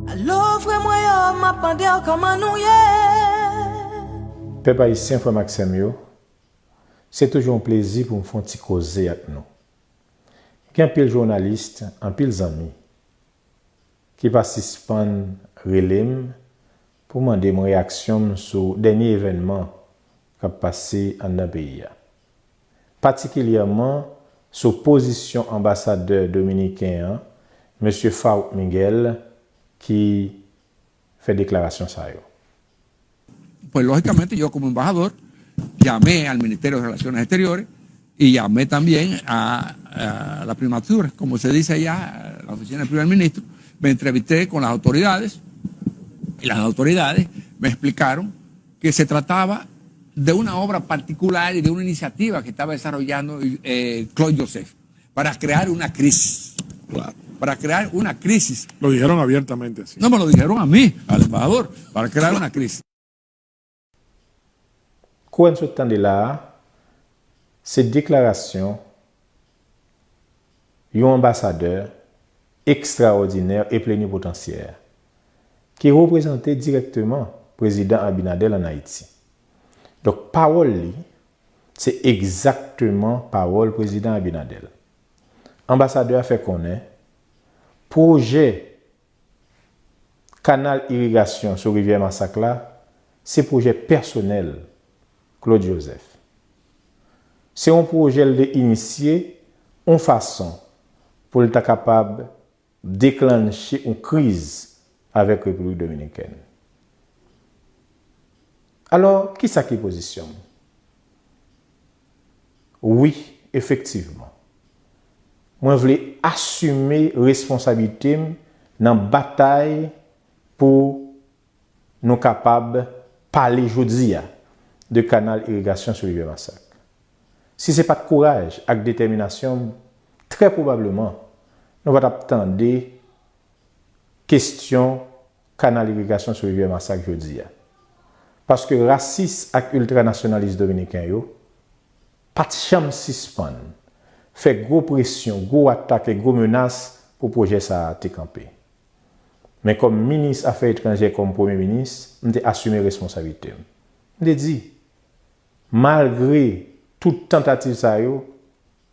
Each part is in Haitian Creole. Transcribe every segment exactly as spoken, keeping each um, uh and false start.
Alo, frè mwen yo, m ap mande w kòman nou ye? Pèp ayisyen, frè m ak sè m yo, se toujou yon plezi pou m fè yon ti koze ak nou. Gen anpil jounalis, anpil zanmi ki pa sispann rele m pou mande m reyaksyon m sou dènye evènman k ap pase anndan peyi a, patikilyèman sou pozisyon anbasadè dominiken an, mesye Farouk Miguel, ki fè deklarasyon sa yo. Pues lógicamente yo como embajador llamé al Ministerio de Relaciones Exteriores y llamé también a, a la primatura, como se dice allá, a la oficina del primer ministro. Me entrevisté con las autoridades y las autoridades me explicaron que se trataba de una obra particular y de una iniciativa que estaba desarrollando eh, Claude Joseph para crear una crisis. Claro. Para crear una crisis. Lo dijeron abiertamente así. No, me lo dijeron a mí, al embajador, para crear una crisis. Kou w sot tande la a, se deklarasyon yon anbasadè ekstraòdinè e plenipotansyè ki reprezante dirèkteman Prezidan Abinader ann Ayiti. Donk, pawòl li, se egzakteman pawòl Prezidan Abinader. Anbasadè a fè konnen pwojè kanal irigasyon sou rivyè Masak la, se pwojè pèsonèl Claude Joseph. Se yon pwojè l te inisye yon fason pou l ta kapab deklanche yon kriz avèk Repiblik Dominikèn. Alò, kisa ki pozisyon m? Wi, efektivman, mwen vle asime responsablite m nan batay pou nou kapab pale jodi a de kanal irigasyon sou rivyè Masak. Si se pa t kouraj ak detèminasyon m, trè pwobableman, nou pa t ap tande kesyon kanal irigasyon sou rivyè Masak jodi a. Paske rasis ak iltranasyonalis dominiken yo pa t janm sispann fè gwo presyon, gwo atak e gwo menas pou pwojè sa a te kanpe. Men kòm minis afè etranjè, kòm premye minis, m te asime responsablite m. M te di, malgre tout tantativ sa yo,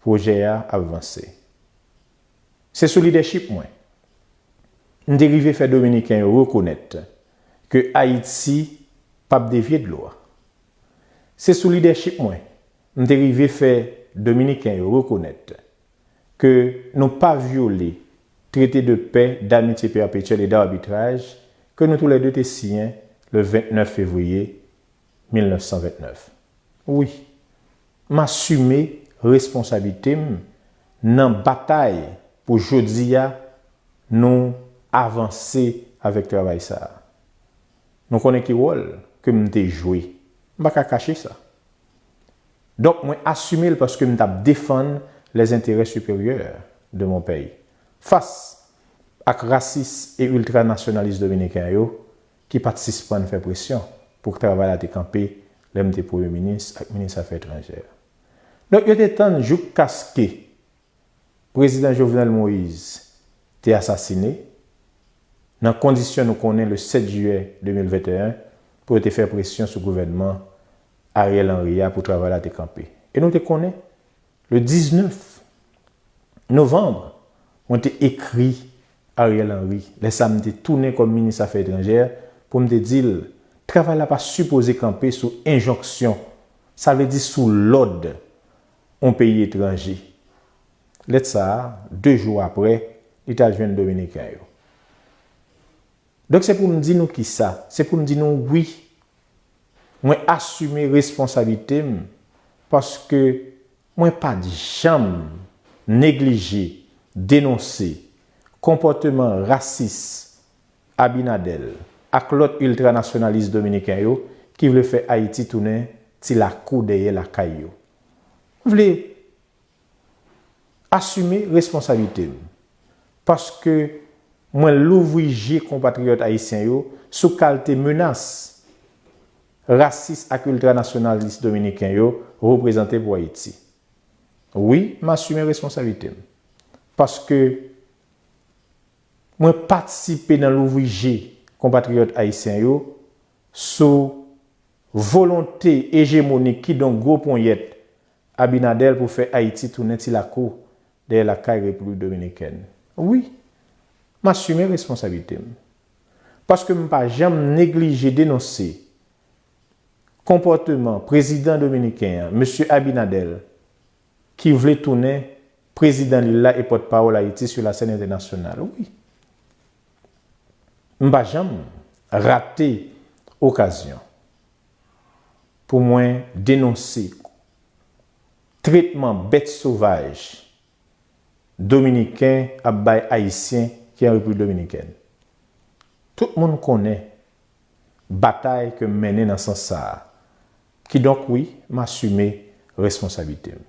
pwojè a ap vanse. Se sou lidèchip mwen m te rive fè Dominiken yo rekonèt ke Ayiti p ap devye dlo a. Se sou lidèchip mwen m te rive fè Dominiken yo rekonèt ke nou pa vyole Traité de paix, d'amitié perpétuelle et d'arbitrage ke nou toulède te siyen le vennèf fevriye mil nèf san vennèf. Wi, m asime responsablite m nan batay pou jodi a nou avanse avèk travay sa a. Nou konnen ki wòl ke m te jwe. M pa ka kache sa. Donk, mwen asime l paske m t ap defann les intérêts supérieurs de mon pays fas ak rasis e iltranasyonalis dominiken yo ki pa t sispann fè presyon pou travay la te kanpe lè m te premye minis ak minis afè etranjè. Donk, yo te tann joukaske Prezidan Jovenel Moïse te asasine nan kondisyon nou konnen le sèt jiyè de mil venteyen pou yo te fè presyon sou gouvènman Ariel Henry a pou travay la te kanpe. E nou te konnen le diznèf novanm, mwen te ekri Ariel Henry, lè sa a m te tounen kòm minis afè etranjè, pou m te di l, travay la pa sipoze kanpe sou enjonksyon, sa vle di sou lòd yon peyi etranje. Lèt sa a, de jou apre, li t al jwenn Dominiken yo. Donk, se pou m di nou kisa? Se pou m di nou wi, mwen asime responsablite m paske mwen pa t janm neglije denonse konpòteman rasis Abinader ak lòt iltranasyonalis dominiken yo ki vle fè Ayiti tounen ti lakou dèyè lakay yo. M vle asime responsablite m paske mwen louvri je konpatriyòt ayisyen yo sou kalte menas rasis ak iltranasyonalis dominiken yo reprezante pou Ayiti. Wi, m asime responsablite m paske Mwen patisipe nan louvri je konpatriyòt ayisyen yo sou volonte ejemonik, kidonk gwo ponyèt Abinader pou fè Ayiti tounen ti lakou dèyè lakay Repiblik Dominikèn. Wi, m asime responsablite m. Paske m pa janm neglije denonse konpòteman prezidan dominiken an, mesye Abinader, ki vle tounen prezidan lil la e pòtpawòl Ayiti sou lasèn entènasyonal. Wi. M pa janm rate okazyon pou mwen denonse tretman bèt sovaj dominiken ap bay ayisyen ki an Repiblik Dominikèn. Tout moun konnen batay ke m mennen nan sans sa a. Kidonk, wi, m asime responsablite m.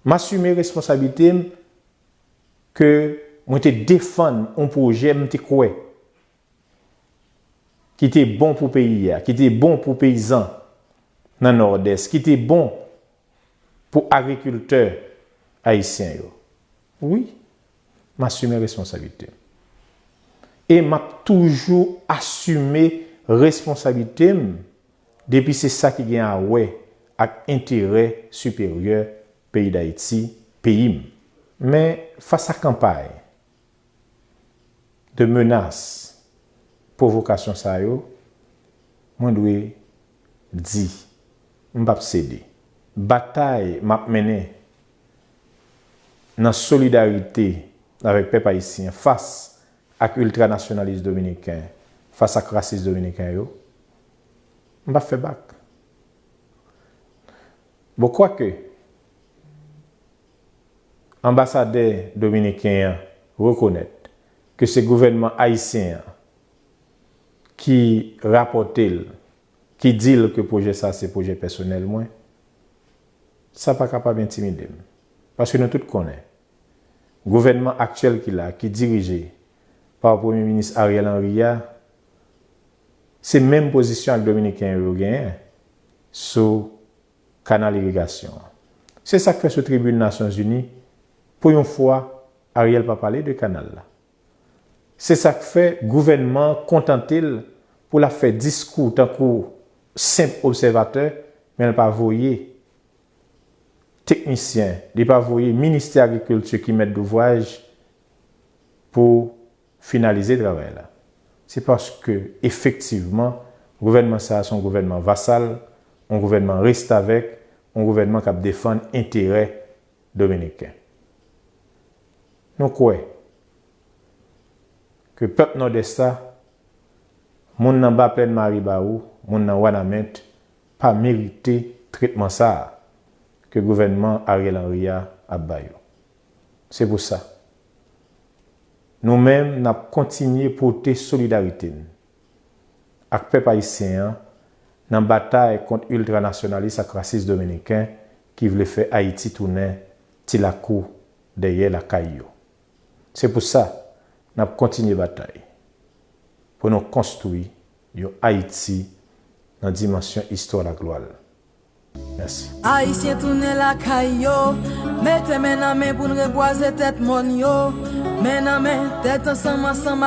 M asime responsablite m ke mwen te defann yon pwojè m te kwè ki te bon pou peyi a, ki te bon pou peyizan nan Nòdès, ki te bon pou agrikiltè ayisyen yo. Wi, m asime responsablite m. E m ap toujou asime responsablite m depi se sa ki gen a wè ak enterè siperyè peyi Dayiti, peyi m. Men, fas a kanpay de menas, pwovokasyon sa yo, mwen dwe di, m p ap sede. Batay m ap mennen nan solidarite avèk pèp ayisyen fas ak iltranasyonalis dominiken, fas ak rasis dominiken yo, m p ap fè bak. Bon, kwake anbasadè dominiken an rekonèt ke se gouvènman ayisyen an ki rapòte l, ki di l ke pwojè sa se pwojè pèsonèl mwen, sa pa kapab entimide m. Paske nou tout konnen, gouvènman aktyèl ki la, ki dirije pa Premye Minis Ariel Henry a, se menm pozisyon ak dominiken yo genyen sou kanal irigasyon an. Se sa k fè sou tribin Nasyonzini, pou yon fwa, Ariel pa pale de kanal la. Se sa k fè gouvènman an kontante l pou l ap fè diskou tankou senp obsèvatè, men l pa voye teknisyen, li pa voye Ministè Agrikilti ki mèt douvraj pou finalize travay la. Se paske, efektivman, gouvènman sa a se yon gouvènman vasal, yon gouvènman restavèk, yon gouvènman k ap defann enterè dominiken. Nou kwè ke pèp Nòdès la, moun nan Baplèn Maribawou, moun nan Wanament, pa merite tretman sa a ke gouvènman Ariel Henry a ap ba yo. Se pou sa, nou menm, n ap kontinye pote solidarite n ak pèp ayisyen an nan batay kont iltranasyonalis ak rasis dominiken ki vle fè Ayiti tounen ti lakou dèyè lakay yo. Se pou sa, n ap kontinye batay pou nou konstwi yon Ayiti nan dimansyon istwa laglwa l. Mèsi. Ayisyen tounen lakay yo, mete men nan men pou n rebwaze tèt mòn yo. Men nan men, tèt ansanm, ansanm